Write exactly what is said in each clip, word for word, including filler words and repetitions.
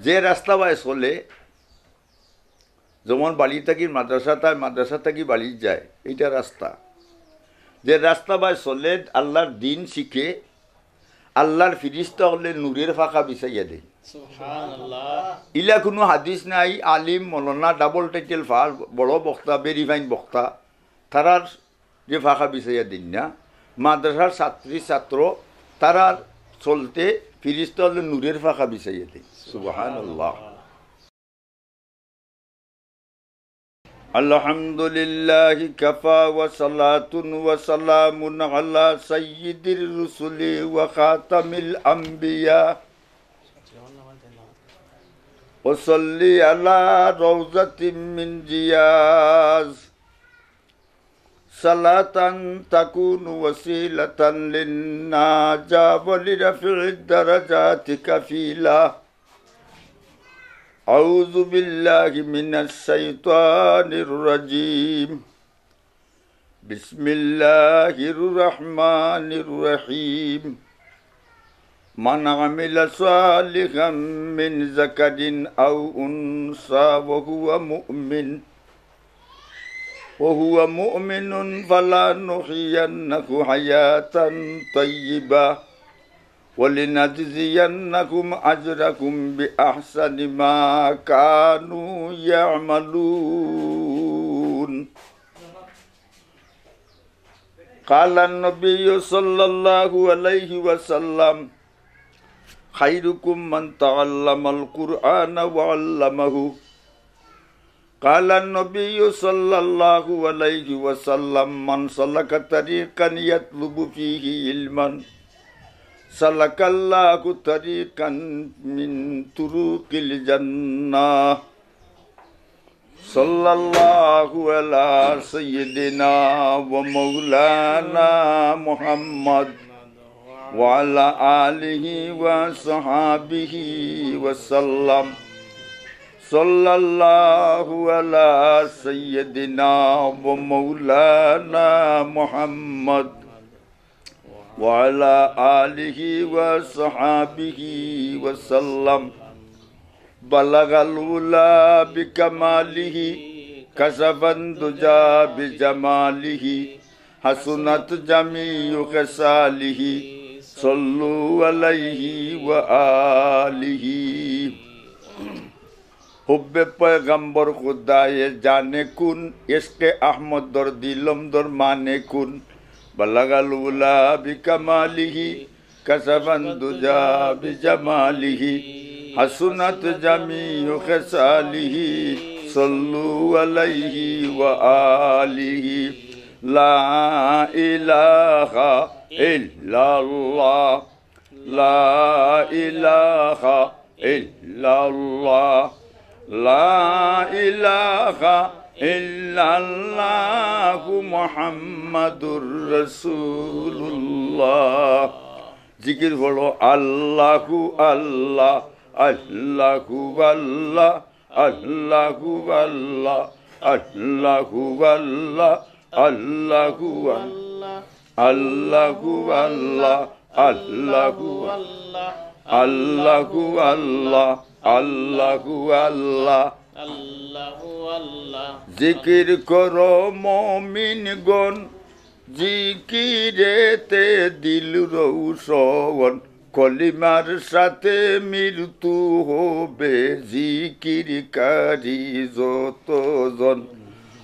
যে রাস্তা বায় চলে, যেমন বাড়ি থাকি মাদ্রাসা, তাই মাদ্রাসা থাকি বাড়ি যায়, এইটা রাস্তা। যে রাস্তা বায় চলে, আল্লাহর দিন শিখে, আল্লাহর ফিরিস্তা অকলে নূরের ফাঁকা বিছাইয়া দেয়। সুবহানাল্লাহ। ইলা কুনু হাদিস নাই, আলিম, মৌলানা, ডাবল টাইটেল পাস, বড় বক্তা, ভেরি ফাইন বক্তা, তারার যে ফাঁকা বিছাইয়া দেইন না, মাদ্রাসার ছাত্রী ছাত্র, তারার চলতে ফিরিস্তা অকলে নূরের ফাঁকা বিছাইয়া দেয়। সুবহানাল্লাহ। الحمد لله كفى وصلاة وسلام على سيد الرسل وخاتم الأنبياء. وصل على روضة من جياز. صلاة تكون وسيلة للنجاة ولرفع الدرجات كفيلا. أعوذ بالله من الشيطان الرجيم. بسم الله الرحمن الرحيم. من عمل صالحا من ذكر أو أنثى وهو مؤمن، وهو مؤمن فلنحيينه حياة طيبة ولنجزينهم أجرهم بأحسن ما كانوا يعملون. قال النبي صلى الله عليه وسلم: خيركم من تعلم القرآن وعلمه. قال النبي صلى الله عليه وسلم: من سلك طريقا يطلب فيه علما سلك الله طريقا من طرق الجنة. صلى الله على سيدنا ومولانا محمد وعلى آله وصحبه وسلم. صلى الله على سيدنا ومولانا محمد وعلى آله وصحبه وسلم. بلغ العلا بكماله، كشف الدجى بجماله، حسنت جميع خصاله، صلوا عليه وآله. হুব্বে পয়গম্বর খুদায়ে জানে কুন, ইশকে আহমদর দিলমদর মানে কুন। بلغ العلا بكماله، كشف الدجى بجماله، حسنت جميع خصاله، صلوا عليه وآله. لا إله إلا الله، لا إله إلا الله، لا إله إلا الله محمد رسول الله. জিকির পড়ো, আল্লাহু আল্লাহ, আল্লাহু আল্লাহ, আল্লাহু আল্লাহ, আল্লাহু আল্লাহ, আল্লাহু আল্লাহ, আল্লাহু আল্লাহ, আল্লাহু আল্লাহ, আল্লাহু আল্লাহ, আল্লাহু আল্লাহ। আল্লাহু আল্লাহ। জিকির করো মুমিনগণ, জিকিরেতে দিল রোশন, কলিমার সাথে মৃত্যু হবে জিকিরকারী যতজন।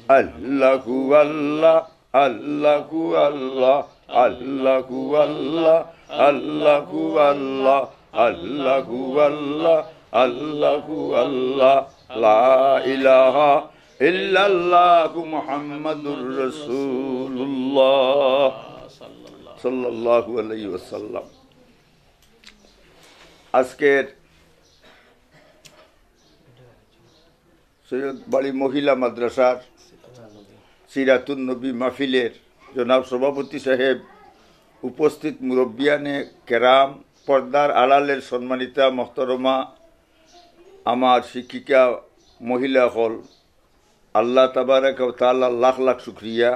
আল্লাহু আল্লাহ, আল্লাহু আল্লাহ, আল্লাহু আল্লাহ, আল্লাহু আল্লাহ, আল্লাহু আল্লাহ, আল্লাহু আল্লাহ। লা ইলাহা ইল্লাল্লাহু মুহাম্মাদুর রাসূলুল্লাহ সাল্লাল্লাহু আলাইহি ওয়াসাল্লাম। আজকের সৈয়দ বাড়ি মহিলা মাদ্রাসার সিরাতুন নবী মাহফিলের জনাব সভাপতি সাহেব, উপস্থিত মুরব্বিয়ানে কেরাম, পর্দার আড়ালের সম্মানিতা মহতরমা, আমার শিক্ষিকা মহিলা হল, আল্লাহ তাবারাকা ওয়া তাআলার লাখ লাখ শুকরিয়া।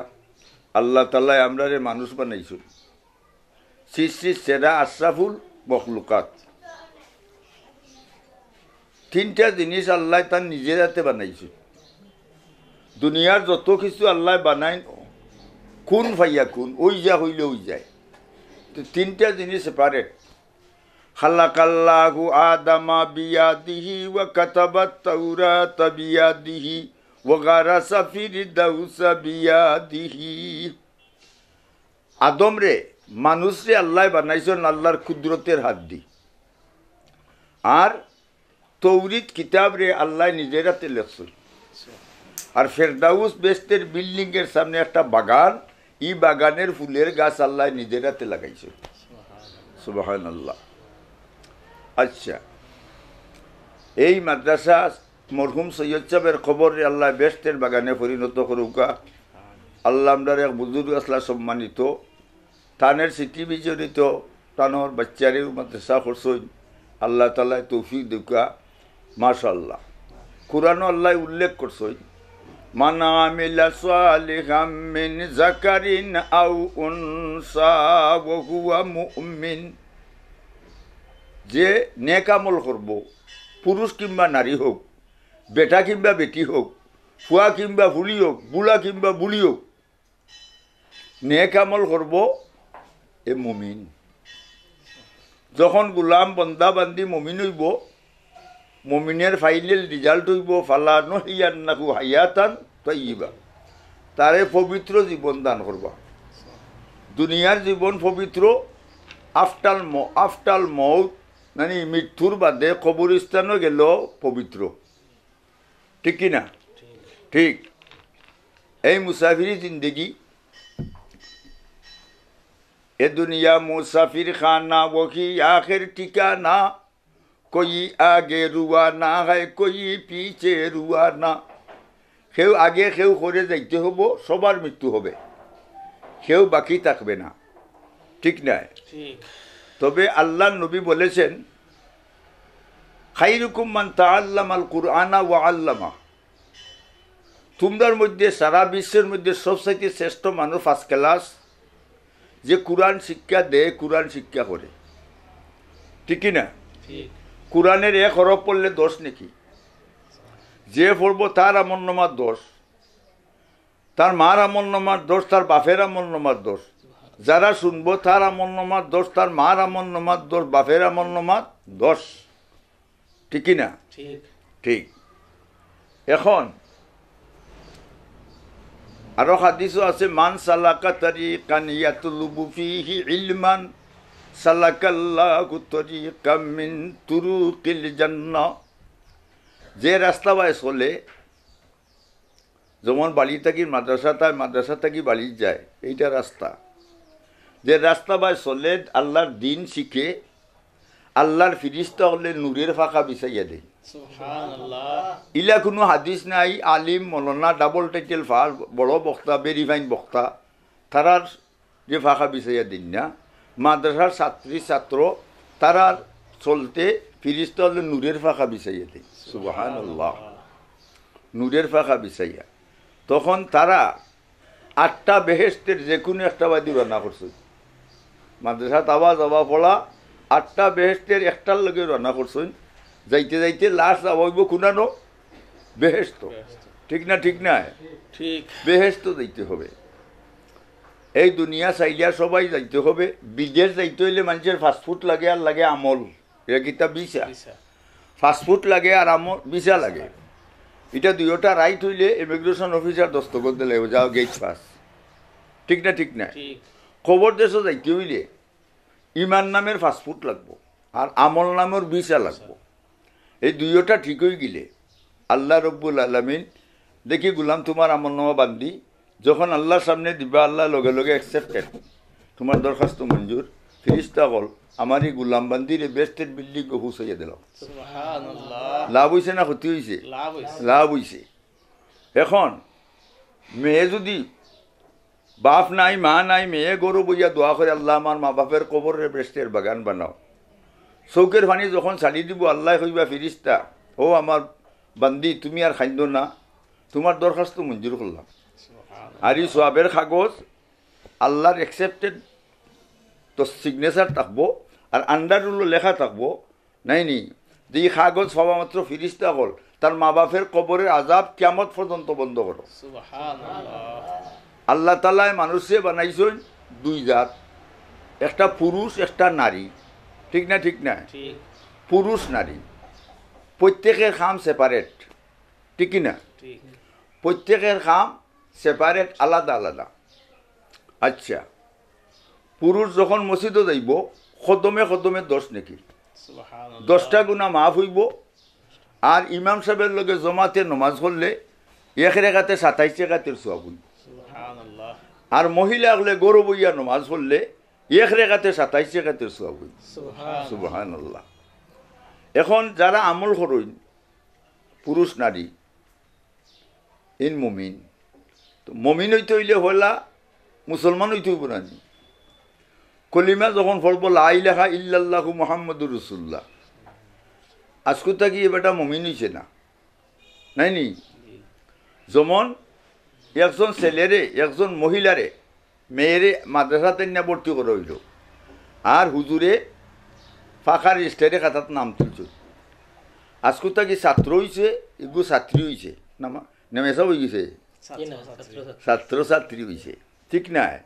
আল্লাহ তাআলায় আমরারে মানুষ বানাইছইন, সৃষ্টির সেরা আশরাফুল মখলুকাত। তিনটা জিনিস আল্লায় তান নিজের হাতে বানাইছইন। দুনিয়ার যত কিছু আল্লায় বানাইন, কুন ফাইয়াকুন, অই যা অইলে অই যায়। তো তিনটা জিনিস separate। খালাকাল্লাহু আদামা বিয়াদিহি ওয়া কাতাবাত তাওরাতা বিয়াদিহি ওয়া গারাসা ফিরদাউসা বিয়াদিহি। আদমরে, মানুষরে আল্লায় বানাইছইন আল্লার কুদরতের হাত দি। আর তৌরিত কিতাবরে আল্লায় নিজের হাতে লেখছইন। আর ফেরদাউস বেহেশতের building এর সামনে একটা বাগান, ই বাগানের ফুলের গাছ আল্লায় নিজের হাতে লাগাইছইন। সুবহানাল্লাহ। আচ্ছা, এই মাদ্রাসা মরহুম সৈয়দ সাহেবের কবররে আল্লায় বেহেশতের বাগানে পরিণত করুকা। আল্লায় আমরার এক বুজুর্গ আছলা সম্মানিত, তানের স্মৃতি বিজড়িত, তানর বাচ্চারেও মাদ্রাসা করছইন, আল্লাহ তাআলায় তৌফিক দেউকা। মাশাআল্লাহ। কোরআনও আল্লায় উল্লেখ করছইন, "মান আমিলা সালিহাম মিন যাকারিন আও উনসা ওয়া হুয়া মুমিন।" যে নেক আমল করবো, পুরুষ কিংবা নারী হোক, বেটা কিংবা বেটি হোক, ফুয়া কিংবা ফুড়ি হোক, বুড়া কিংবা বুড়ি হোক, নেক আমল করবো, এ মুমিন। যখন গুলাম বন্দা বান্দি মুমিন অইবো, মুমিনের final result অইবো, "ফালা নুহিয়ান্নাহু হায়াতান তাইয়িবা।" তারে পবিত্র জীবন দান করবা। দুনিয়ার জীবন পবিত্র, after ম-, after মউত, মানে মৃত্যুর বাদে কবরস্থানও গেল পবিত্র। ঠিক কি না? ঠিক। এই মুসাফিরি জিন্দেগি, এ দুনিয়া মুসাফির খানা, ওহি আখের ঠিকানা। কই আগে রুয়ানা হয়, কই পিছে রুয়ানা। কেউ আগে, কেউ করে যাইতে হবো, সবার মৃত্যু হবে, কেউ বাকি থাকবে না। ঠিক নায়? ঠিক। তবে আল্লাহর নবী বলেছেন, "খাইরুকুম মান তাআল্লামাল কুরআনা ওয়া আল্লামা।" তোমরার মধ্যে, সারা বিশ্বের মধ্যে সবচাইতে শ্রেষ্ঠ মানুষ first class, যে কোরআন শিক্ষা দেয়, কোরআন শিক্ষা করে। ঠিক কি না? ঠিক। কোরআনের এক হরফ পড়লে দশ নেকি। যে পড়বো তার আমল নামার দশ, তার মার আমল নামার দশ, তার বাপের আমল নামার দশ। যারা শুনবো তার আমল নামার দশ, তার মার আমল নামার দশ, বাপের আমল নামার দশ। ঠিক কি না? ঠিক। ঠিক। এখন আরো হাদিসও আছে, "মান সালাকা তারিকান ইয়াতলুবু ফিহি ইলমান সালাকাল্লাহু তারিকাম মিন তুরুকিল জান্নাহ।" যে রাস্তা বায় চলে, যেমন বাড়ি থাকি মাদ্রাসা, তাই মাদ্রাসা থাকি বাড়ি যায়, এইটা রাস্তা। যে রাস্তা বায় চলে, আল্লাহর দিন শিখে, আল্লাহর ফিরিস্তা অকলে নূরের ফাঁকা বিছাইয়া দেয়। সুবহানাল্লাহ। ইলা কুনু হাদিস নাই, আলিম, মৌলানা, double title pass, বড় বক্তা, very fine বক্তা, তারার যে ফাঁকা বিছাইয়া দেইন না, মাদ্রাসার ছাত্রী ছাত্র, তারার চলতে ফিরিস্তা অকলে নূরের ফাঁকা বিছাইয়া দেয়। সুবহানাল্লাহ। নূরের ফাঁকা বিছাইয়া। তখন তারা আটটা বেহেশতের যে কুনু একটা বায়দি রওয়ানা করছইন। মাদ্রাসাত আওয়া যাওয়া পড়া, আটটা বেহেশতের একটার লগে রওয়ানা করছইন। যাইতে যাইতে last যাওয়া অইবো কুনানো? বেহেশত। ঠিক না, ঠিক না? ঠিক। বেহেশত যাইতে হবে। এই দুনিয়া ছাড়িয়া সবাই যাইতে হবে। বিদেশ যাইতে অইলে মানষের passport লাগে আর লাগে আমল। ইটা কিতা? ভিসা। ভিসা। Passport লাগে আর আমল, ভিসা লাগে। ইটা দুইওটা right অইলে immigration officer দস্তখত দিলে যাও, gate pass। ঠিক না, ঠিক না? ঠিক। কবর দেশো যাইতে অইলে ইমান নামের passport লাগবো, আর আমল নামের ভিসা লাগবো। এই দুইওটা ঠিক অইগেলে আল্লাহ রব্বুল আলামিন দেখি, "গুলাম, তুমার আমল নামা বান্দি।" যখন আল্লাহর সামনে দিবা, আল্লাহ লগে লগে accepted, তুমার দরখাস্ত মঞ্জুর। ফিরিস্তা অকল আমার ই গুলাম বান্দিরে বেহেশতের building-ও পৌঁছাইয়া দিলাম। সুবহানাল্লাহ। লাভ অইছে না ক্ষতি অইছে? লাভ অইছে। লাভ অইছে। এখন মেয়ে যুদি বাপ নাই, মা নাই, মেয়ে ঘরো বইয়া দোয়া করে, "আল্লাহ, আমার মা বাপের কবররে বেহেশতের বাগান বানাও।" চউখের পানি যখন ছাড়ি দিবো, আল্লায় কইবা, "ফিরিস্তা, ও আমার বান্দি, তুমি আর কাইন্দো না, তুমার দরখাস্ত মঞ্জুর করলাম।" আর ই সওয়াবের কাগজ আল্লাহর accepted তো signature থাকবো, আর under-ও লেখা থাকবো, নাইনি, যে ই কাগজ পাওয়া মাত্র ফিরিস্তা অকল, তার মা বাপের কবরের আজাব কিয়ামত পর্যন্ত বন্ধ করো। আল্লাহ তাআলায় মানুষরে বানাইছইন দুই জাত, একটা পুরুষ, একটা নারী। ঠিক না, ঠিক না? পুরুষ নারী, প্রত্যেকের কাম সেপারেট, ঠিক কি না? প্রত্যেকের কাম সেপারেট, আলাদা আলাদা। আচ্ছা, পুরুষ যখন মসজিদো যাইবো, কদমে কদমে দশ নেকি, দশটা গুনা মাফ অইবো। আর ইমাম সাহেবের লগে জমাতে নমাজ পড়লে এক রেকাতে সাতাইশ রেকাতের সওয়াব অইবো। আর মহিলা অকলে ঘরো বইয়া নমাজ পড়লে এক রেকাতে সাতাইশ রেকাতের সওয়াব অইবো। সুবহানাল্লাহ। এখন যারা আমল করইন, পুরুষ নারী, ইন মুমিন। তো মুমিন অইতে অইলে পয়লা মুসলমান অইতে অইবো না নি? কলিমা যখন পড়বো, লা ইলাহা ইল্লাল্লাহু মুহাম্মাদুর রাসূলুল্লাহ, আজকু থাকি এ বেটা মুমিন অইছে না, নায় নি? যেমন একজন ছেলেরে, একজন মহিলারে, মেয়েরে মাদ্রাসাত আনিয়া ভর্তি করা অইলো, আর হুজুরে পাকা রেজিস্টারি খাতাত নাম তুলছইন। আজকু থাকি ছাত্র অইছে, ইগু ছাত্রী অইছে, না মা-, না মেসাব অইগেছে? ছাত্র ছাত্রী অইছে, ঠিক নায়?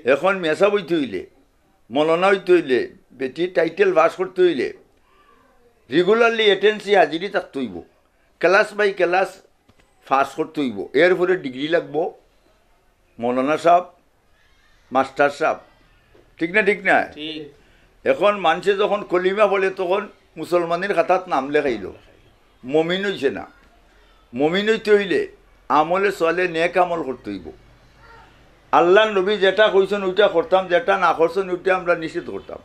এখন মেসাব অইতে অইলে, মৌলানা অইতে অইলে, বেটির টাইটেল পাস করতে অইলে রেগুলারলি অ্যাটেন্ডেন্সে হাজিরি থাকতে অইবো, ক্লাস বাই ক্লাস পাস করতে অইবো, এরপরে ডিগ্রি লাগবো, মৌলানা সাব, মাস্টার সাব, ঠিক না, ঠিক না? এখন মানষে যখন কলিমা পড়ে, তখন মুসলমানের খাতাত নাম লেখাইলো, মুমিন অইছে না। মুমিন অইতে অইলে আমলে সলে নেক আমল করতে অইবো। আল্লাহর নবী যেটা কইছইন ওইটা করতাম, যেটা না করছইন ওইটা আমরা নিষেধ করতাম।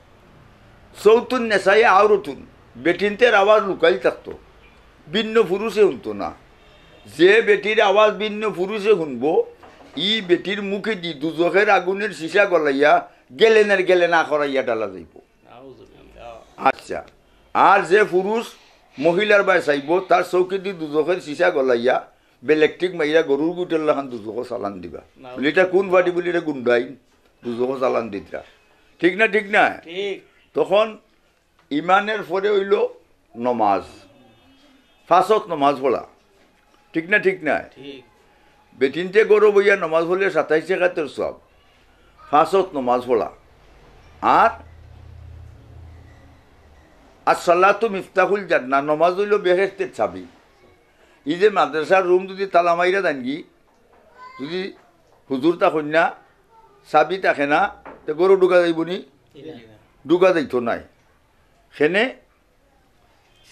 সৌতুন নেসাই আওরতুন, বেটিন্তর আওয়াজ লুকাইল থাকতো, ভিন্ন পুরুষে হুনতো না। যে বেটির আওয়াজ ভিন্ন পুরুষে হুনবো, ই বেটির মুখেদি দুজখের আগুনের সীসা গলাইয়া গেলেনের গেলেন আখরাইয়া ডালা যাইবো। আচ্ছা, আর যে পুরুষ মহিলার বায় চাইবো, তার চউখেদি দুজখের সীসা গলাইয়া বেলেকটিক মাইরা গরুর গুটের লাখান দুজখো চালান দিবা। বুলে, "ইটা কুন পার্টি?" বুলে, "ইটা গুন্ডাইন, দুজখো চালান দিতরা।" ঠিক না, ঠিক না? তখন ইমানের পরে অইলো নমাজ, পাঁচ অক্ত নমাজ পড়া, ঠিক না, ঠিক না? বেটিন্তে ঘরো বইয়া নমাজ পড়লে সাতাইশ রেকাতর সওয়াব, পাঁচ অক্ত নমাজ পড়া। আর আসসালাতু মিফতাহুল জান্নাহ, নমাজ অইলো বেহেশতের চাবি। ই যে মাদ্রাসার রুম যুদি তালা মাইরা দেইনগি, যুদি হুজুর থাকইন না, চাবি থাকে না, তে ঘরো ঢুকা যাইবো নি? ঢুকা যাইতো নায়। কেনে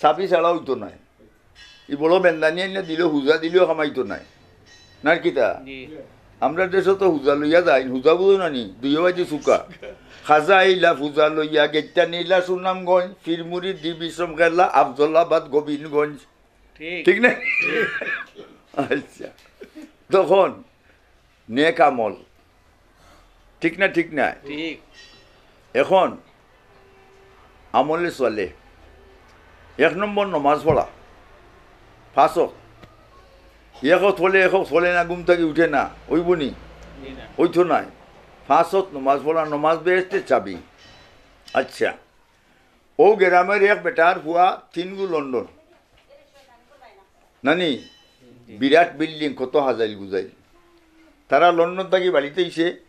চাবি ছাড়া অইতো নায়। ই বড় বেন্দানি আইনা দিলেও, হুজা দিলেও কামাইতো নায়। নার কিতা? আমরার দেশো তো হুজা লইয়া যাইন, হুজা বুঝো না নি? দুইও বাজি চুকা। খাজা আইলা হুজা লইয়া, গেট্টা নিলা সুনামগঞ্জ, পীরমুরিদ দি বিষম খেলা, আফজলাবাদ গোবিন্দগঞ্জ। ঠিক না? আচ্ছা, তখন নেক আমল, ঠিক না, ঠিক না? এখন আমলে চলে। এক নম্বর নমাজ পড়া, পাঁচ অক্ত। এক অক্ত পড়লে এক অক্ত পড়ে না, ঘুম থাকি উঠে না, অইবো নি? অইতো নায়। পাঁচ অক্ত নমাজ পড়া, নমাজ বেহেশতের চাবি। আচ্ছা, অউ গেরামের এক বেটার ফুয়া তিনগু লন্ডন, নানি, বিরাট বিল্ডিং, কত হাজাইল গুজাইল। তারা লন্ডন থাকি বাড়িত আইছে,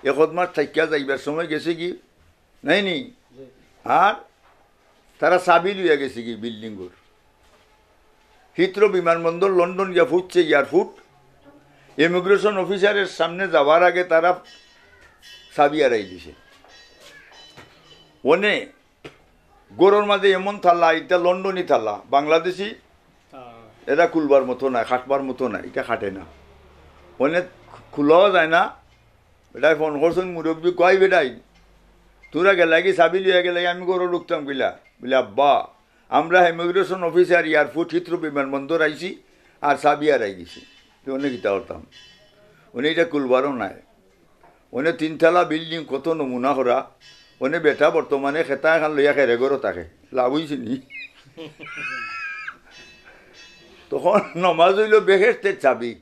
এক অধ মাস থাকিয়া যাইবার সময় গেছেগি, নায় নি? আর তারা চাবি লইয়া গেছেগি বিল্ডিংর। হিথ্রো বিমানবন্দর, লন্ডন গিয়া পৌঁছছে এয়ারপোর্ট, ইমিগ্রেশন অফিসারের সামনে যাওয়ার আগে তারা চাবি হারাই দিছে। অনে ঘরর মাঝে এমন তালা, ইটা লন্ডনি তালা, বাংলাদেশি এরা খুলবার মতো নায়, কাটবার মতো নায়, ইটা কাটে না। অনে খুলাও যায় না। বেটায় ফোন করছইন, মুরব্বি কয়, "বেটাই, তুরা গেলাগি, চাবি লইয়া গেলাগি, আমি ঘরো ঢুকতাম কিলা?" বুলে, "আব্বা, আমরা ইমিগ্রেশন অফিসার, এয়ারপোর্ট, হিথ্রো বিমানবন্দর আইছি, আর চাবি হারাই গেছি। তে অনে কিতা করতাম?" অনে ইটা খুলবারও নায়। অনে তিনতলা বিল্ডিং, কত নমুনা করা। অনে বেটা বর্তমানে খেতা এখান লইয়া খেরে ঘরো থাকে। লাভ অইছে নি? তখন নমাজ অইলো বেহেশতের চাবি।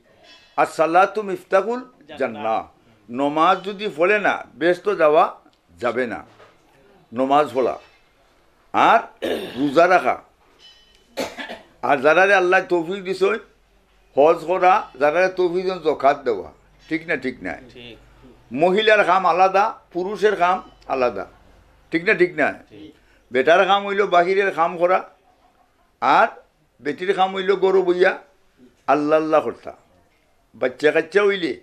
আর সালাতু মিফতাহুল জান্নাহ। নমাজ যুদি পড়ে না, বেহেশতো যাওয়া যাবে না। নমাজ পড়া আর রোজা রাখা, আর যারারে আল্লায় তৌফিক দিছইন হজ করা, যারারে তৌফিক দিছইন জকাত দেওয়া, ঠিক না? ঠিক না? ঠিক। মহিলার কাম আলাদা, পুরুষের কাম আলাদা, ঠিক না? ঠিক না? ঠিক। বেটার কাম অইলো বাহিরের কাম করা, আর বেটির কাম অইলো ঘরো বইয়া আল্লাহ আল্লাহ করতা। বাচ্চা কাচ্চা অইলে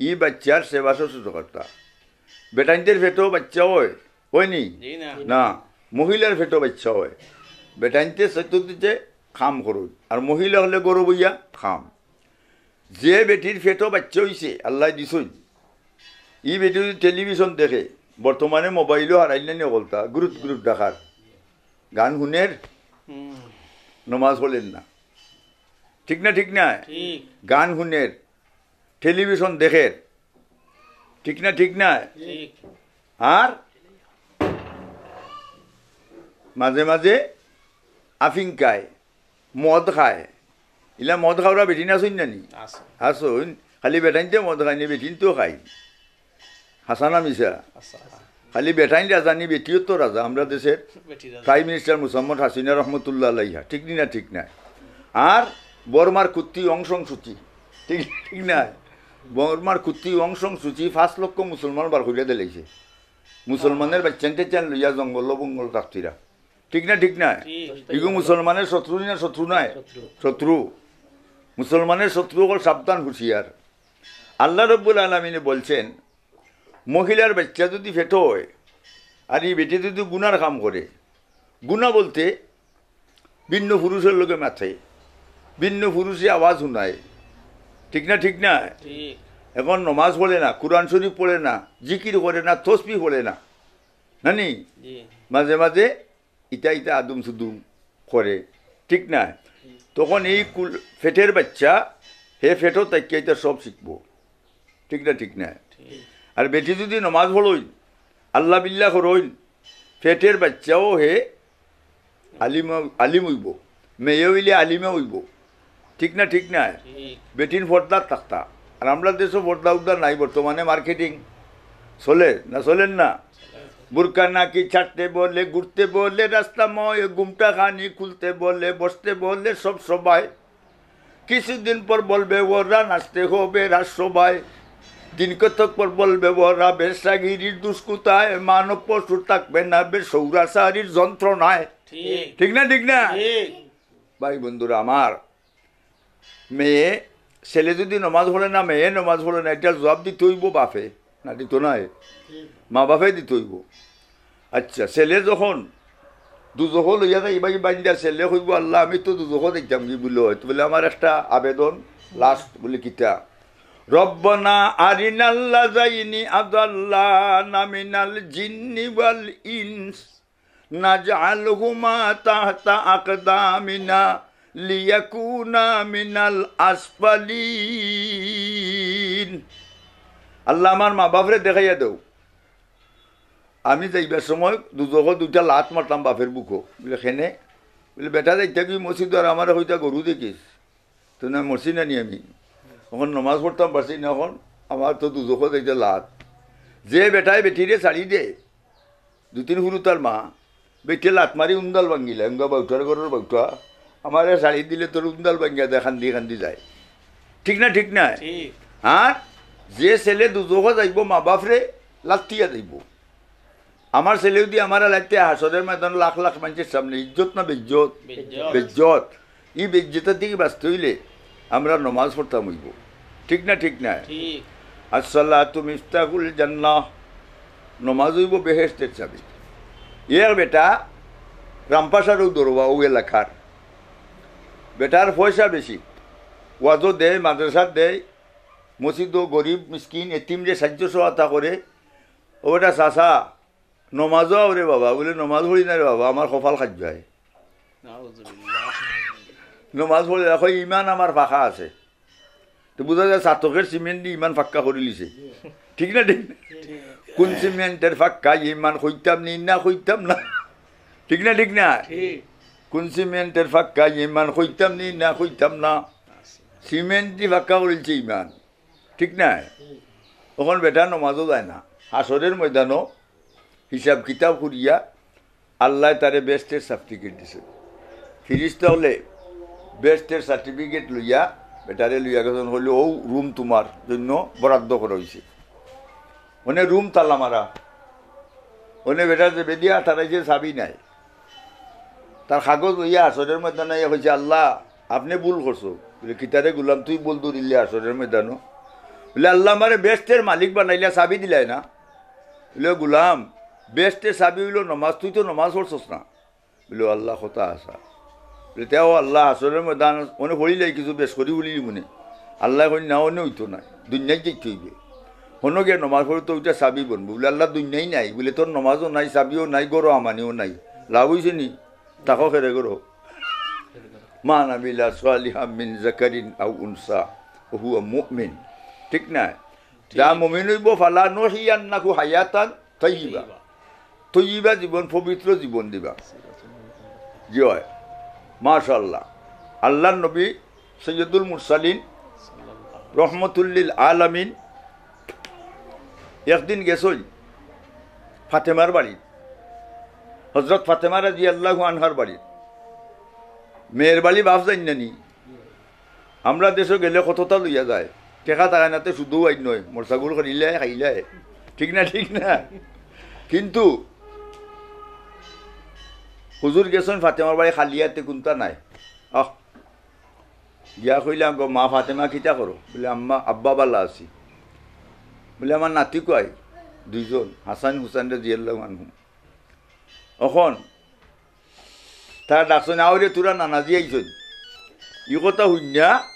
ই বাচ্চার সেবা শুশ্রূষা করতা। বেটাইনতের পেটো বাচ্চা অয়, অয়নি? জি না। না, মহিলার পেটো বাচ্চা অয়। বেটাইনতে সৈত দিতে কাম করইন, আর মহিলা অইলে ঘরো বইয়া কাম। যে বেটির পেটো বাচ্চা অইছে, আল্লায় দিছইন, ই বেটি যদি টেলিভিশন দেখে, বর্তমানে মোবাইলও হারাইল না নি অকলতা, গুরুত গুরুত ডাকার, গান হুনের, হুম। নমাজ পড়ের না, ঠিক না? ঠিক না? ঠিক। গান হুনের, টেলিভিশন দেখের, ঠিক না? ঠিক না? ঠিক। আর মাঝে মাঝে আফিং খায়, মদ খায়। ইলা মদ খাওরা বেটিন আছইন না নি? আছে। আছইন। খালি বেটাইনতে মদ খায় নি, বেটিনতেও খায়। হাছা না মিছা? আছে, আছে। খালি বেটাইন রাজা নি, বেটিও তো রাজা। আমরা দেশের বেটি রাজা। প্রাইম মিনিস্টার মোসাম্মদ হাসিনা রহমতুল্লাহ আলাইহা, ঠিক নি না? ঠিক না? আর বর্মার কুত্তি অং সং সুচি, ঠিক, ঠিক না? বর্মার কুত্তি অং সং সুচি পাঁচ লক্ষ মুসলমান বার করিয়া দিলাইছে। মুসলমানের বাচ্চান টেচ্চান লইয়া জঙ্গল বঙ্গল থাকতিরা, ঠিক না? ঠিক না? ঠিক। ইগু মুসলমানের শত্রু নি না শত্রু নায়? শত্রু। শত্রু। মুসলমানের শত্রু অকল সাবধান, হুঁশিয়ার। আল্লাহ রব্বুল আলামিনে বলছেন, মহিলার বাচ্চা যদি পেটো অয়, আর ই বেটি যদি গুনার কাম করে, গুনা বলতে ভিন্ন পুরুষর লগে মাতে, ভিন্ন পুরুষে আওয়াজ হুনায়, ঠিক না? ঠিক না? ঠিক। এখন নমাজ পড়ে না, কুরআন শরীফ পড়ে না, জিকির করে না, তসবিহ পড়ে না, না নি? জি। মাঝে মাঝে ইতা ইতা আদুম সুদুম করে, ঠিক না? তখন এই কুল-, পেটের বাচ্চা, হে পেটো থাকিয়া ইতা সব শিখবো, ঠিক না? ঠিক না? ঠিক। আর বেটি যদি নমাজ পড়ইন, আল্লাহ বিল্লাহ করইন, পেটের বাচ্চাও হে আলিম, আলিম অইবো, মেয়ে অইলে আলিমা অইবো, ঠিক না? ঠিক না? ঠিক। বেটিন পর্দাত থাকতা। আর আমরা দেশো পর্দা উর্দা নাই, বর্তমানে মার্কেটিং চলে না, চলের না? বুরকা নাকি ছাড়তে বলে, ঘুরতে বলে, রাস্তা ময় ঘুমটা খানি খুলতে বলে, বসতে বলে সব সবাই। কিছুদিন পর বলবে ওরা নাচতে হবে রাজসভায়। দিন কতক পর বলবে ওরা বেশাগিরির দুষ্কুতায়, মানব পশু থাকবে না বে সৌরাচারীর যন্ত্রণায়। ঠিক। ঠিক না? ঠিক না? ঠিক। ভাই বন্ধুরা আমার, মেয়ে, ছেলে যদি নমাজ পড়ে না, মেয়ে নমাজ পড়ে না, ইটার জবাব দিতে অইবো বাপে, না দিতো নায়? মা বাপে দিতে অইবো। আচ্ছা, ছেলে যখন দুজখো লইয়া যাইবা বান্দিয়া, ছেলে কইবো, "আল্লাহ, আমি তো দুজখো যাইতাম গি" বুলে, অয় তো বুলে, "আমার একটা আবেদন, লাস্ট" বুলে, "কিতা?" "রব্বানা আরিনাল্লাযাইনি আদাল্লানা মিনাল জিন্নি ওয়াল ইনস।" নাজআলহুমা তাহতা আকদামিনা লিয়াকুনা মিনাল আসফালিন। আল্লাহ, আমার মা বাপরে দেখাইয়া দেও, আমি যাইবার সময় দুজখো দুইটা লাত মারতাম বাপের বুকো। বুলে, "কেনে?" বুলে, "বেটা যাইতা কি মসজিদ আর আমারে কইতা গরু দেখিস।" তো না, মরছি না নি আমি? অখন নমাজ পড়তাম পারছি না, অখন আমার তো দুজখো যাইতে লাত। যে বেটায় বেটিরে ছাড়ি দে, দুই তিন হুরু তার মা, বেটিয়ে লাত মারি উন্দাল ভাঙ্গিলা, এঙ্গা বাউটার ঘরর বাউটা, আমারে ছাড়ি দিলে তোর উন্দাল ভাঙ্গিয়া দেয়, কান্দি কান্দি যায়। ঠিক না, ঠিক না? ঠিক। আর যে ছেলে দুজখো যাইবো, মা বাপরে লাত্তিয়া যাইবো। আমার ছেলে যদি আমারে লাত্তিয়া হাশরের ময়দান লাখ লাখ মানষের সামনে, ইজ্জত না বেইজ্জত? বেইজ্জত। বেইজ্জত। ই বেইজ্জত থাকি বাঁচতে অইলে আমরা নমাজ পড়তাম অইবো। ঠিক না, ঠিক না? ঠিক। আসসালাতু মিফতাহুল জান্নাহ, নমাজ অইবো বেহেশতের চাবি। এর বেটা রামপাশারও দরবা ও এলাকার, বেটার পয়সা বেশি, ওয়াজও দেয়, মাদ্রাসা দেয়, মসজিদও গরিব মিসকিন এতিমরে সাহায্য সহায়তা করে। ও বেটা চাচা, নমাজও আও রে বাবা, বুলে, "নমাজ পড়ি না রে বাবা, আমার কপাল খাজ যায়।" নাউজুবিল্লাহ। নমাজ পড়ি না, কয়, "ইমান আমার পাকা আছে।" তো বুঝা যায়, চাতকের সিমেন্ট দি ইমান পাক্কা করি লিছে। ঠিক না, ঠিক না? কোন সিমেন্টের পাক্কা ইমান কইতাম নি না কইতাম না? ঠিক না, ঠিক না? ঠিক। কোন সিমেন্টের পাক্কা ইমান কইতাম নি না কইতাম না? সিমেন্ট দি পাক্কা করিলছে ইমান। ঠিক না? অখন বেটা নমাজও যায় না, হাশরের ময়দানও হিসাব কিতাব করিয়া আল্লায় তারে বেহেশতের সার্টিফিকেট দিছে। ফিরিস্তা অকলে বেহেশতের সার্টিফিকেট লইয়া বেটারে লইয়া গেছইন, কইলা, "অউ রুম তুমার জন্য বরাদ্দ করা অইছে।" অনে রুম তালা মারা, অনে বেটার জেবে দিয়া তারাইছে, চাবি নাই। তার কাগজ লইয়া হাশরের ময়দানো আইয়া কইছে, "আল্লাহ, আপনে ভুল করছো।" বলে, "কিতারে গুলাম, তুই ভুল ধরিলে হাশরের ময়দানো?" বলে, "আল্লাহ, আমারে বেহেশতের মালিক বানাইলা, চাবি দিলায় না।" বলে, "গুলাম, বেহেশতের চাবি অইলো নমাজ, তুই তো নমাজ পড়ছস না।" বলে, "আল্লাহ, কথা হাছা।" বলে, "তেও আল্লাহ, হাশরের ময়দান অনে পড়িলাই কিছু বেশ করি বলি মনে।" আল্লায় কইন, "না, অনে অইতো নায়, দুনিয়াত যাইতে অইবে। হনো গিয়া নমাজ পড়ো তো ওইটা চাবি বনবো।" বলে, "আল্লাহ, দুনিয়াই নাই।" বলে, "তোর নমাজও নাই, চাবিও নাই, ঘরো আমানিও নাই, লাভ অইছে নি? থাকো খেরে ঘরো।" "মান আমিলা সালিহাম মিন যাকারিন আও উনসা ওয়া হুয়া মুমিন।" ঠিক না? যা মুমিন অইবো, "ফালা নুহিয়ান্নাহু হায়াতান তাইয়িবা।" তৈয়বা জীবন, পবিত্র জীবন দিবা। জি অয়, মাশাআল্লাহ। আল্লাহর নবী সৈয়দুল মুরসালিন রহমতুল্লিল আলামিন একদিন গেছইন ফাতেমার বাড়ি, হযরত ফাতেমা রাদিয়াল্লাহু আনহার বাড়ি। মেয়ের বাড়ি বাপ জাইন না নি? আমরা দেশো গেলে কততা লইয়া যায়, টেকা থাকায় না তে শুধু আইন নয়, মরসাগুল করিলে খাইলে, ঠিক না? ঠিক না? কিন্তু হুজুর গেছইন ফাতেমার বাড়ি খালি আতে, কুন্তা নাই। আহ, গিয়া কইলা, "গো মা ফাতেমা, কিতা করো?" বলে, "আম্মা, আব্বা, বালা আছি।" বলে, "আমার নাতি কই?" দুইজন, হাসান হুসাইন রাদিয়াল্লাহু আনহুম। অখন তারা ডাকছইন, "আও রে, তোরা নানাজি আইছইন।" ই কথা হুনিয়া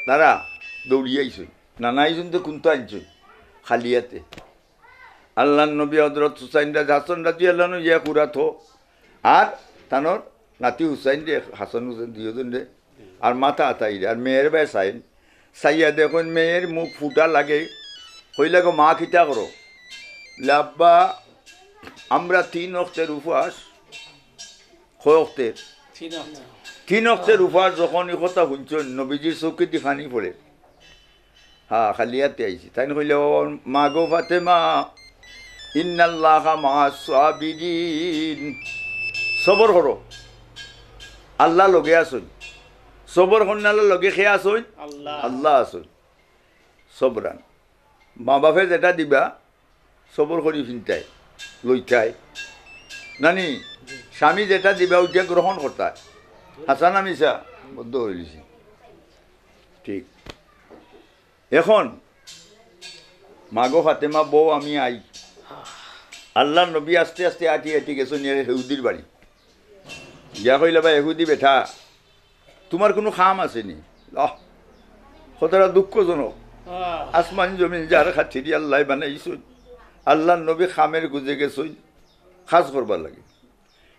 তারা দৌড়ি আইছইন। নানা আইছইন তো কুন্তা আনছইন? খালি আতে। আল্লাহর নবী হযরত হুসাইন রাজ-, হাসান রাদিয়াল্লাহু আনহু ইয়া কুরাত, আর তানর নাতি হুসাইন রে, হাসান হুসাইন দুইজন রে, আর মাতা আতাই রে, আর মেয়ের বায় চাইন। চাইয়া দেখইন মেয়ের মুখ ফুটা লাগে। কইলা, "গো মা, কিতা করো?" বলে, "আব্বা, আমরা তিন অক্তের উপাস।" কয় অক্তের? তিন অক্ত। তিন অক্তের উপাস। যখন ই কথা হুনছইন, নবীজির চউখেদি পানি পড়ে। হ্যাঁ, খালি আতে আইছি। তাইন কইলা, "ও মা গো ফাতেমা, ইন্নাল্লাহা মা'আস সাবিরিন।" সবর করো, আল্লাহ লগে আছইন। সবর করনার লগে কে আছইন? আল্লাহ। আল্লাহ আছইন। সবরান। মা বাপে যেটা দিবা, সবর করি চিন্তায় লইতায়। নানি, স্বামী যেটা দিবা, ওইটা গ্রহণ করতায়। হাসান আমি সা-, বদ্ধ হইলিছি। ঠিক। এখন, মাগো ফাতেমা, বও আমি আই। আল্লাহর নবী আস্তে আস্তে আটি আটি গেছইন ইহুদির বাড়ি। গিয়া কইলা, "বা ইহুদি বেটা, তুমার কুনু কাম আছে নি?" আহ, কথাটা দুঃখজনক। আহ। আসমান জমিন যার খাতিরে আল্লায় বানাইছইন, আল্লাহর নবী কামের গুজে গেছইন কাজ করবার লাগি।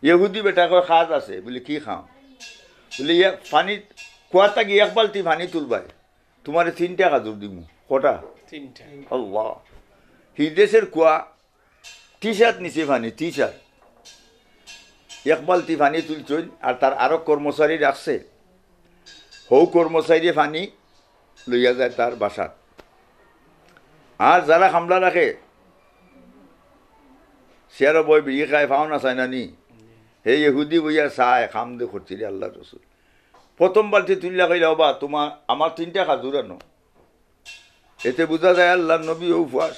ইহুদি বেটা কয়, "কাজ আছে।" বলে, "কি কাম?" বলে, "ইয়া পানি, কুয়া থাকি এক বালতি পানি তুলবায়, তুমারে তিনটা খাজুর দিমু।" কটা? তিনটা। আল্লাহ। হি দেশের কুয়া, টি-শার্ট নিচে পানি, টি-শার্ট। এক বালতি পানি তুলছইন, আর তার আরক কর্মচারী রাখছে। হউ কর্মচারীয়ে পানি লইয়া যায় তার বাসাত। আর যারা কামলা রাখে, চেয়ারো বয় বিড়ি খায়, পাও না চায় না নি? হে ইহুদি বইয়া চায়, কাম দে করছি রে আল্লাহর রসুল। প্রথম বালতি তুলিয়া কইলা, "ওবা, তুমার, আমার তিনটা খাজুর আনো।" এতে বুঝা যায় আল্লাহর নবী উপাস।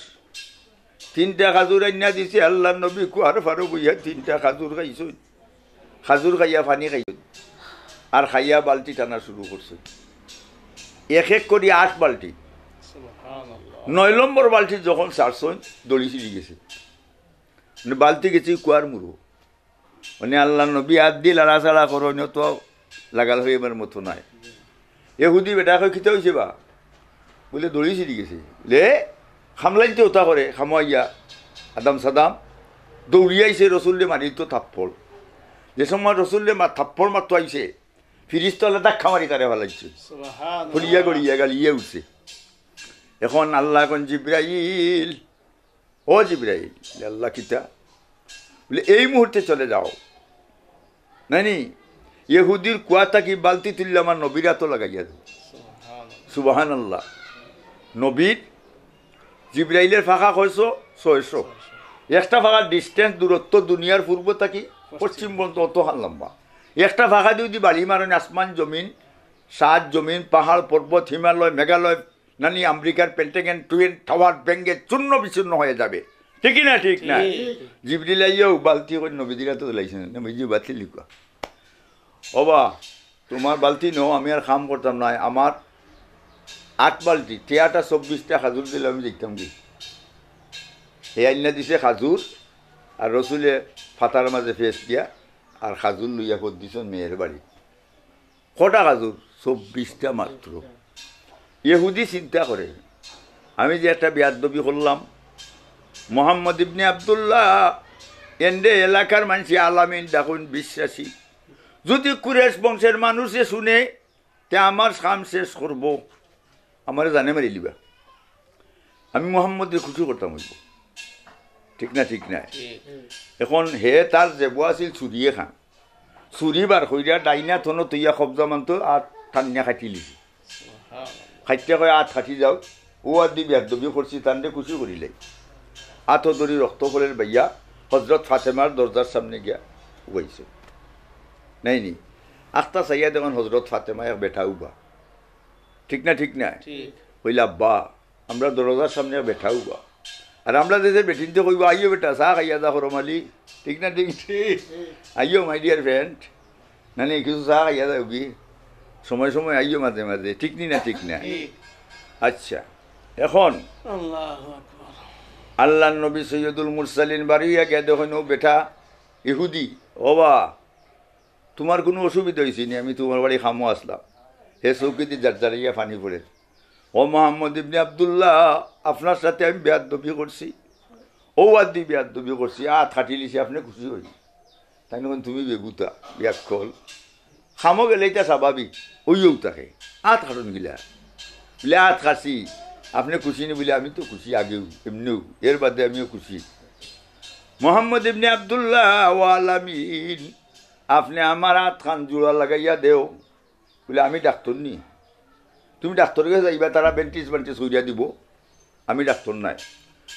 তিনটা খাজুর আইনা দিছে, আল্লাহর নবী কুয়ার পারো বইয়া তিনটা খাজুর খাইছইন। খাজুর খাইয়া পানি খাইছইন। আর খাইয়া বালতি টানা শুরু করছইন। এক এক করি আট বালতি। সুবহানাল্লাহ। নয় নম্বর বালতি যখন ছাড়ছইন, দড়ি ছিঁড়ি গেছে। মানে বালতি গেছে কুয়ার মুরো। মানে আল্লাহর নবী আত দি লাড়াচাড়া করইন, অনে তো লাগাল অইবার মতো নায়। ইহুদি বেটা কয়, "কিতা অইছে বা?" বলে, "দড়ি ছিঁড়ি গেছে।" বলে, "কামলাইন্তে ওটা করে, কামো আইয়া আদাম সাদাম দৌড়িয়া আইছে রসুলরে মারিতো থাপ্পড়। যে সময় রসুলরে মা-, থাপ্পড় মারতো আইছে, ফিরিস্তা অকলে ধাক্কা মারি তারে ফালাইছে।" সুবহানাল্লাহ। ফুলিয়া গড়িয়া গালিয়া উঠছে। এখন আল্লাহ কইন, "জিব্রাইল, ও জিব্রাইল।" বলে, "আল্লাহ কিতা?" বলে, "এই মুহূর্তে চলে যাও।" নানি, ইহুদির কুয়া থাকি বালতি তুলিয়া আমার নবীর আতো লাগাইয়া দেও। সুবহানাল্লাহ। নবীর, জিব্রাইলের ফাঁকা কয়শো? ছয়শো। একটা ফাঁকার distance, দূরত্ব দুনিয়ার পূর্ব থাকি পশ্চিম পর্যন্ত অতখান লম্বা। একটা ফাঁকা দি যদি বাড়ি মারইন, আসমান জমিন, সাত জমিন, পাহাড় পর্বত, হিমালয়, মেঘালয়, নানি আমেরিকার পেন্টাগন টুইন টাওয়ার ভেঙে চূর্ণ বিচূর্ণ হয়ে যাবে। ঠিক কি না? ঠিক না? ঠিক। জিবরিল আইয়াও বালতি করি নবীজির আতো দিলাইছইন, নবীজি বালতি লিখা, "ওবা, তুমার বালতি নেও, আমি আর কাম করতাম নায়, আমার আট বালতি, তেয়াটা চব্বিশটা খাজুর দিলে আমি দেখতাম কি।" হে আইনা দিছে খাজুর, আর রসুলে ফাতার মাঝে ফেস দিয়া, আর খাজুর লইয়া ফোর দিছইন মেয়ের বাড়ি। কটা খাজুর? চব্বিশটা মাত্র। ইহুদি চিন্তা করে, "আমি যে একটা বেয়াদবি করলাম, মোহাম্মদ ইবনে আব্দুল্লাহ, এন্ডে এলাকার মানষে আলামিন ডাকইন বিশ্বাসী, যদি কুরেশ বংশের মানুষে শুনে, তে আমার কাম শেষ করবো, আমারে জানে মারিলিবা। আমি মোহাম্মদরে খুশি করতাম অইবো।" ঠিক না? ঠিক না? ঠিক। এখন হে তার জেবো আছিল ছুরি এখান, ছুরি বার করিয়া ডাইনা থনো তইয়া কবজা মানতো আর টানিয়া কাটিলিছে। সুবহানাল্লাহ। কাটিয়া কয়, "আত কাটি যাও, অউ আত দি বেয়াদবি করছি, তানরে খুশি করিলাই।" আতো ধরি রক্ত কলের বাইয়া হজরত ফাতেমার দরজার সামনে গিয়া উবাইছে। নাই নি? আখতা চাইয়া দেখইন হজরত ফাতেমা এক বেটা উবা। ঠিক না? ঠিক না? ঠিক। কইলা, "আব্বা, আমরা দরজার সামনে এক বেটা উবা।" আর আমরা দেশে বেটিন্তে কইবো, "আইও বেটা, চা খাইয়া যা, হরম আলী।" ঠিক না? ঠিক? ঠিক। "আইও, my dear friend।" নানি, কিছু চা খাইয়া যাওগি। সময় সময় আইও মাঝে মাঝে। ঠিক নি না? ঠিক না? ঠিক। আচ্ছা, এখন আল্লাহু আকবার। আল্লাহর নবী সৈয়দুল মুরসালিন বাড়ি অইয়া গিয়া দেখইন, অউ বেটা ইহুদি, "ওবা, তুমার কুনু অসুবিধা অইছে নি? আমি তুমার বাড়ি কামো আছলাম।" হে চউখেদি জারজারাইয়া পানি পড়ের। "ও মোহাম্মদ ইবনে আব্দুল্লাহ, আপনার সাথে আমি বেয়াদবি করছি, অউ আত দি বেয়াদবি করছি, আত কাটিলিছি, আপনে খুশি অইন।" তাইন কইন, "তুমি বেগুতা, বেআক্কল। কামো গেলে ইটা স্বাভাবিক, অইয়াউ থাকে। আত কাটইন কিলা?" বুলে, "আত কাটছি, আপনে খুশি নি?" বুলে, "আমি তো খুশি আগেউ, এমনেউ, এর বাদে আমিও খুশি।" "মোহাম্মদ ইবনে আব্দুল্লাহ, ও আলামিন, আপনে আমার আতখান জুড়া লাগাইয়া দেও।" বুলে, "আমি ডাক্তর নি? তুমি ডাক্তরর গেছে যাইবা, তারা bandage bandage করিয়া দিবো, আমি ডাক্তর নায়।"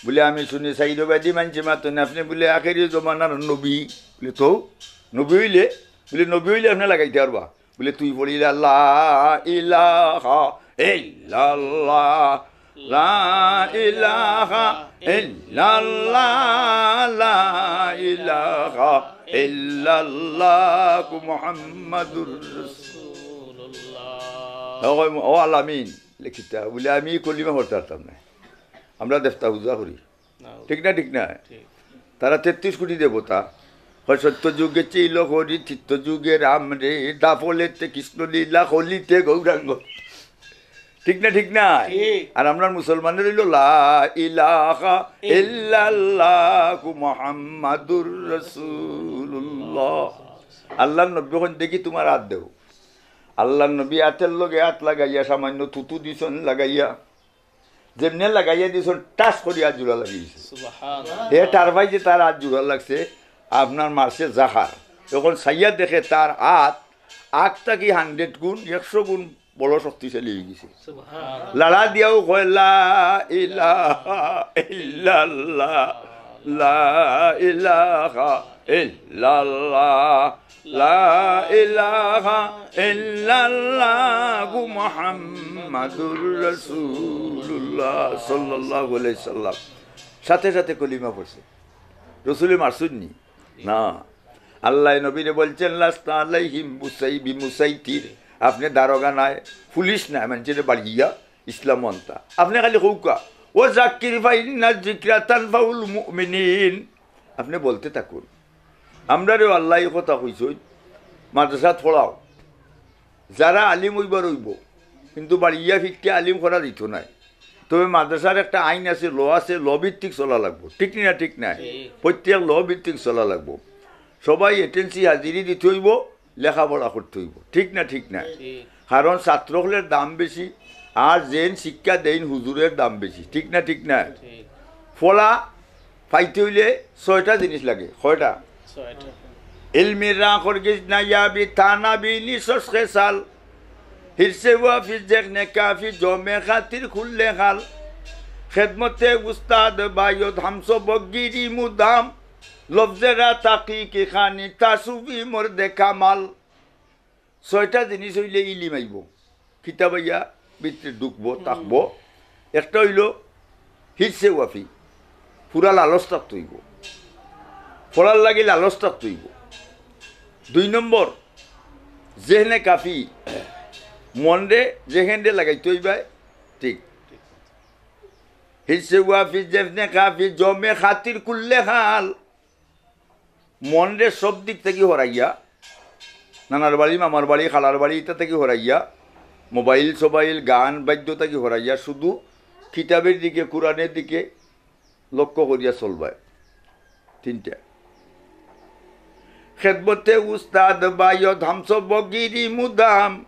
বুলে, "আমি শুনি চাইর বায়দি মানষে মাতইন, আপনে বুলে আখেরি জমানার নবী।" বুলে, "তো নবী অইলে?" বুলে, "নবী অইলে আপনে লাগাইতা পারবা।" বুলে, "তুই পড়িলা লা ইলাহা ইল্লাল্লাহ, লা ইলাহা ইল্লাল্লাহ, লা ইলাহা ইল্লাল্লাহু মুহাম্মাদুর রাসূলুল্লাহ।" তখন কয়, "ও আলামিন, লেখিতা।" বুলে, "আমি কলিমা পড়তাম পারতাম নায়, আমরা দেবতা পূজা করি।" ঠিক না? ঠিক না? ঠিক। তারা তেত্রিশ কোটি দেবতা। কয়, "সত্য যুগে ছিল হরি, ত্রেতা যুগে রাম রে, দ্বাপরেতে কৃষ্ণ লীলা, কলিতে গৌরাঙ্গ।" ঠিক না? ঠিক না? ঠিক। আর আমরার মুসলমানর অইলো লা ইলাহা ইল্লাল্লাহু মুহাম্মাদুর রাসূলুল্লাহ। আল্লাহর নবী কইন, "দেখি তুমার আত দেও।" আল্লাহর নবী আতর লগে আত লাগাইয়া সামান্য থুথু দিছইন লাগাইয়া, যেমনে লাগাইয়া দিছইন, টাস করি আত জুড়া লাগি গেছে। সুবহানাল্লাহ। হে টার পাইছে তার আত জুড়া লাগছে, আপনার মারছে জাহার। অখন চাইয়া দেখে তার আত আগ থাকি hundred গুণ, একশো গুণ বড় শক্তিশালী অইগেছে। সুবহানাল্লাহ। লাড়া দিয়াও কয়, "লা ইলাহা ইল্লাল্লাহ, লা ইলাহা ইল্লাল্লাহ।" লা ইলাহা ইল্লাল্লাহু মুহাম্মাদুর রাসূলুল্লাহ সাল্লাল্লাহু আলাইহি সাল্লাম। সাথে সাথে কলিমা পড়ছে। রসুলে মারছইন নি? না। আল্লাহ নবীরে বলছেন, "লাস্তা আলাইহিম বুসাই-, বিমুসাইতির।" আপনে দারোগা নায়, পুলিশ নায়, মানষরে বাড়িয়া ইসলাম আনতা। আপনে খালি কউক্কা, "ওয়া যাক্কির ফাইন্না যিকরা তানফাউল মুমিনিন।" আপনে বলতে থাকুন। আমরারেও আল্লায় ই কথা কইছইন, "মাদ্রাসাত পড়াও, যারা আলিম অইবার অইবো, কিন্তু বাড়িয়া ফিরতে আলিম করা দিত নায়।" তবে মাদ্রাসার একটা আইন আছে, ল আছে, ল ভিত্তিক চলা লাগবো। ঠিক নি না? ঠিক নায়? ঠিক। প্রত্যেক ল ভিত্তিক চলা লাগবো। সবাই অ্যাটেন্ডেন্সি হাজিরি দিতে অইবো, লেখাপড়া করতে অইবো। ঠিক না? ঠিক নায়? ঠিক। কারণ ছাত্র অকলর দাম বেশি, আর যেইন শিক্ষা দেইন হুজুরর দাম বেশি। ঠিক না? ঠিক নায়? ঠিক। ফলা পাইতে অইলে ছয়টা জিনিস লাগে। কয়টা? ছয়টা। ইলমি রা করগিজ নায়াবি তানাবি নিসস খেসাল। হিরসে ওয়াফি জেখনে কাফি জমে খাতির খুললে খাল। খেদমতে উস্তাদ বায়দ হামসো বগিরি মুদাম। লফজেরা তাকি কি খানি তাসুবি মর্দে কামাল। ছয়টা জিনিস অইলে ইলিম আইবো, কিতাব আইয়া ভিতরে ঢুকবো, থাকবো। একটা অইলো হিরসে ওয়াফি, পুরা লালচ থাকতে অইবো, পড়ার লাগি লালচ থাকতে অইবো। দুই নম্বর, জেহনে কাফি, মনরে জেহেনরে লাগাইতে অইবায়, ঠিক। হিরসে ওয়াফি, জেহনে কাফি, জমে খাতির কুল্লে হাল, মনরে সব দিক থাকি হরাইয়া, নানার বাড়ি, মামার বাড়ি, খালার বাড়ি, ইতা থাকি হরাইয়া, মোবাইল সোবাইল, গান বাদ্য থাকি হরাইয়া, শুধু কিতাবের দিকে, কোরআনের দিকে লক্ষ্য করিয়া চলবায়। তিনটা। খেদমতে উস্তাদ বায়দ হামসবক গিরি মুদাম,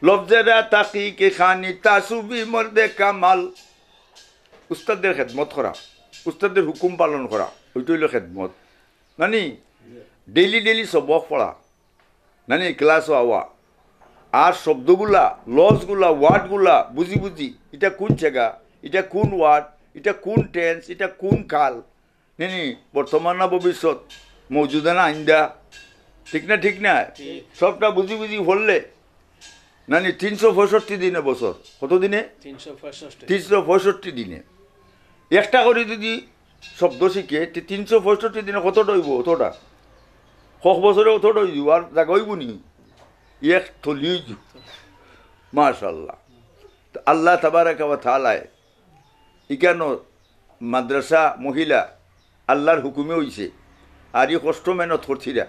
লফজেরা তাকি কে খানি তাসুবি মর্দে কামাল। উস্তাদের খেদমত করা, উস্তাদের হুকুম পালন করা, ওইটা অইলো খেদমত। নানি, ডেইলি ডেইলি সবক পড়া, নানি, ক্লাসও আওয়া, আর শব্দগুলা, লফজগুলা, ওয়ার্ডগুলা বুঝি বুঝি, ইটা কোন জাগা, ইটা কোন ওয়ার্ড, ইটা কোন টেন্স, ইটা কোন কাল, নানি, বর্তমান না ভবিষ্যৎ, মৌজুদা না আইন্দা, ঠিক না, ঠিক না? ঠিক। সবটা বুঝি বুঝি পড়লে, নানি, তিনশো পঁয়ষট্টি দিনে বছর, কত দিনে? তিনশো পঁয়ষট্টি। তিনশো পঁয়ষট্টি দিনে একটা করি যদি শব্দ শিখে, তে তিনশো পঁয়ষট্টি দিনে কতটা অইবো? অতটা। কত বছরে অতটা অইবো, আর জাগা অইবো নি? এক থলি অইযিবো। মাশাআল্লাহ। তো আল্লাহ তাবারাকা ওয়া তাআলায় ইকানো মাদ্রাসা মহিলা আল্লাহর হুকুমে অইছে, আর ই কষ্ট মেহনত করছিরা।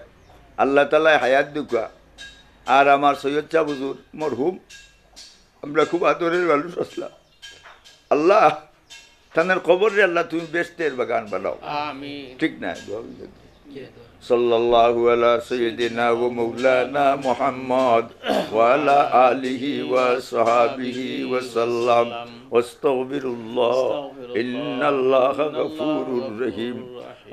আল্লাহ তাআলায় হায়াত দেউক্কা। আর আমার সৈয়দ সাব হুজুর মরহুম, আমরা খুব আদরের মানুষ আছলা। আল্লাহ, তানর কবররে আল্লাহ তুমি বেহেশতের বাগান বানাও। আমিন। ঠিক না? দোয়া অইলো। জি, দোয়া। صلى الله على سيدنا ومولانا محمد وعلى آله وصحبه وسلم. واستغفر الله، إن الله غفور رحيم.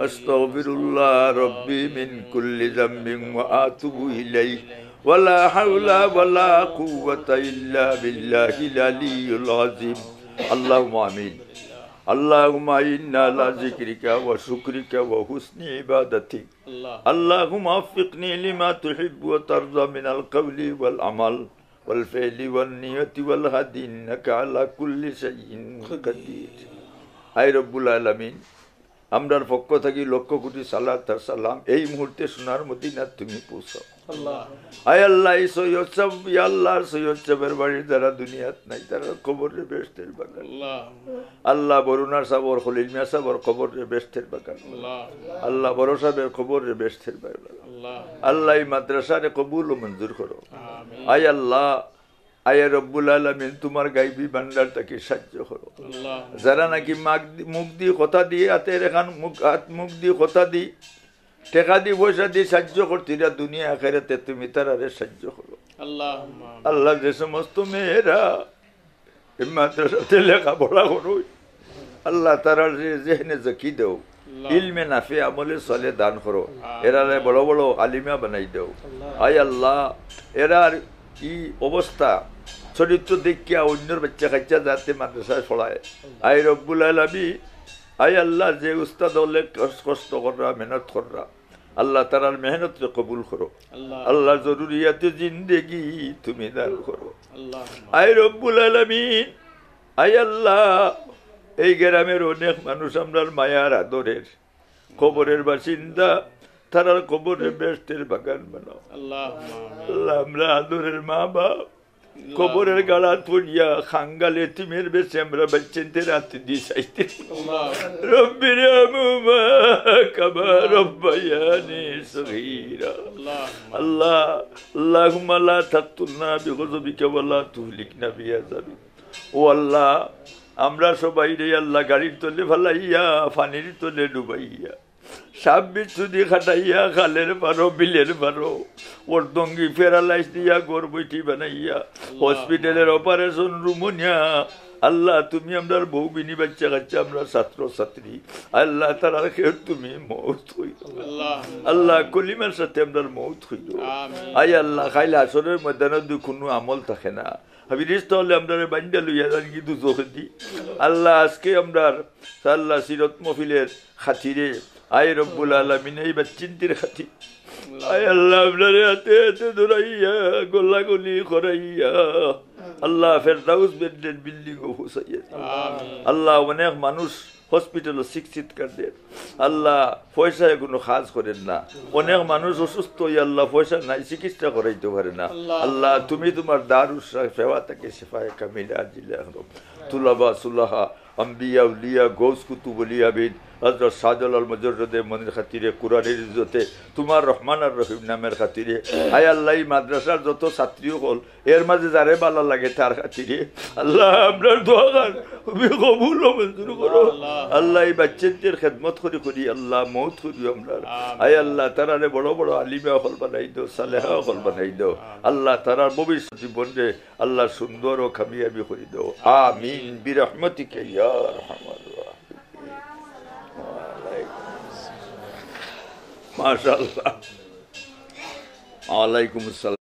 أستغفر الله ربي من كل ذنب وأتوب إليه. ولا حول ولا قوة إلا بالله العلي العظيم. اللهم آمين. اللهم إنا على ذكرك وشكرك وحسن عبادتك. আল্লাহ। اللهم وفقني لما تحب وترضى من القول والعمل والفعل والنية والهدي إنك على كل شيء قدير. আয় রব্বুল আলামিন, আমরার পক্ষ থাকি লক্ষ কোটি সালাত আর সালাম এই মুহূর্তে সোনার মদিনাত তুমি পৌঁছাও। আল্লাহ। আয় আল্লাহ, এই সৈয়দ সাব, ইয়া আল্লাহ, সৈয়দ সাবের বাড়ির যারা দুনিয়াত নাই, তারার কবররে বেহেশতের বাগান। আল্লাহ। আল্লাহ, বরুণার সাবর, খলিল মিয়া সাবর কবররে বেহেশতের বাগান। আল্লাহ। আল্লাহ, বড় সাবের কবররে বেহেশতের বাগান। আল্লাহ। আল্লাহ, এই মাদ্রাসারে কবুল ও মঞ্জুর করো। আমিন। আয় আল্লাহ, আয় রব্বুল আলামিন, তোমার গাইবি ভান্ডার থাকি সাহায্য করো। আল্লাহ। যারা নাকি মাগ দি-, মুখ দি কথা দি, হাতের এখান মুখ, হাত মুখ দি কথা দি, টেকা দি পয়সা দি সাহায্য করছিরা দুনিয়া আখেরাতে, তুমি তারারে সাহায্য করো। আল্লাহুম্মা আমিন। আল্লাহ, যে সমস্ত মেয়েরা এই মাদ্রাসাতে লেখাপড়া করো, আল্লাহ তারার যে জেহনে জকি দেও, আল্লাহ। ইলমে নাফে আমলে সলে দান করো, আমিন। এরারে বড় বড় আলিমা বানাই দেও। আল্লাহ। আয় আল্লাহ, এরার ই অবস্থা, চরিত্র দেখিয়া অন্যর বাচ্চা কাচ্চা যাতে মাদ্রাসায় পড়ায়। আয় রব্বুল আলামিন, আয় আল্লাহ, যে উস্তাদ অকলে কষ-, কষ্ট কররা, মেহনত কররা, আল্লাহ তারার মেহনতরে কবুল করো। আল্লাহ। আল্লাহ, জরুরিয়াতে জিন্দেগি তুমি দান করো। আল্লাহ। আয় রব্বুল আলামিন, আয় আল্লাহ, এই গ্রামের অনেক মানুষ আমরার মায়ার আদরের, কবরের বাসিন্দা, তারার কবররে বেহেশতের বাগান বানাও। আল্লাহুম্মা আমিন। আল্লাহ, আমরা আদরের মা বাপ, কবরের গাড়াত পড়িয়া খাঙ্গাল এতিমের বেশে আমরা বাচ্চাইন্তরে আত দি চাইতে। আল্লাহ। رب ارحمهما كما ربياني صغيرا. আল্লাহ। আল্লাহ, اللهم لا تقتلنا بغضبك ولا تهلكنا بعذابك. ও আল্লাহ, আমরা সবাইরে আল্লাহ গাড়ির তলে ফালাইয়া, পানির তলে ডুবাইয়া, সাপ বিচ্ছুদি খাটাইয়া, খালের পারো, বিলের পারো, অর্ধঙ্গি প্যারালাইজ দিয়া ঘর বইটি বানাইয়া, আল্লাহ। হসপিটালের অপারেশন রুমো নিয়া, আল্লাহ, তুমি আমরার বউ বিনি বাচ্চা কাচ্চা, আমরার ছাত্র ছাত্রী, আল্লাহ, তারার খের তুমি মউত কইরো। আল্লাহ। আল্লাহ, কলিমার সাথে আমরার মউত কইরো। আমিন। আয় আল্লাহ, কাইল হাশরের ময়দানো যদি কুনু আমল থাকে না, ফিরিস্তা অকলে আমরারে বাইন্দা লইয়া যাইন গি দুজখেদি। আল্লাহ, আজকে আমরার আল্লাহ সিরত মহফিলের খাতিরে, আয় রব্বুল আলামিন, এই বাচ্চিন্তির খাতিরে, আয় আল্লাহ, আপনারে হাতে হাতে ধরাইয়া, গলাগলি করাইয়া, আল্লাহ, ফেরদাউস বেন্ডের বিল্ডিংও পৌঁছাইয়া দিন। আল্লাহ, অনেক মানুষ হসপিটালো চিকিৎসা করের, আল্লাহ, পয়সায় কোনো কাজ করের না। অনেক মানুষ অসুস্থ অইয়া, আল্লাহ, পয়সা নাই, চিকিৎসা করাইতে পারে না। আল্লাহ, তুমি তোমার দারুস সেবা থেকে শেফায়ে কামিলা আজিলা, তুলাবা সুলাহা, আম্বিয়া উলিয়া, গৌস কুতুব উলিয়া বিন হযরত শাহজালাল মুজাররদে মনির খাতিরে, কুরআনের ইজ্জতে, তোমার রহমান আর রহিম নামের খাতিরে। আয় আল্লাহ, এই মাদ্রাসার যত ছাত্রী অকল, এর মাঝে যারে ভালা লাগে তার খাতিরে, আল্লাহ, আপনার দোয়া খান তুমি কবুল ও মঞ্জুর করো। আল্লাহ, এই বাচ্চাদের খেদমত করি করি, আল্লাহ, মউত করিও আমরার। আয় আল্লাহ, তারারে বড় বড় আলিমা অকল বানাই দেও, সালেহা অকল বানাই দেও। আল্লাহ, তারার ভবিষ্যৎ জীবনরে আল্লাহ সুন্দর ও কামিয়াবি করি দেও। আমিন। বিরহমাতিকা ইয়া আরহামার রাহিমিন। ওয়ালাইকুম আসসালাম। মাশাআল্লাহ। ওয়ালাইকুম আসসালাম।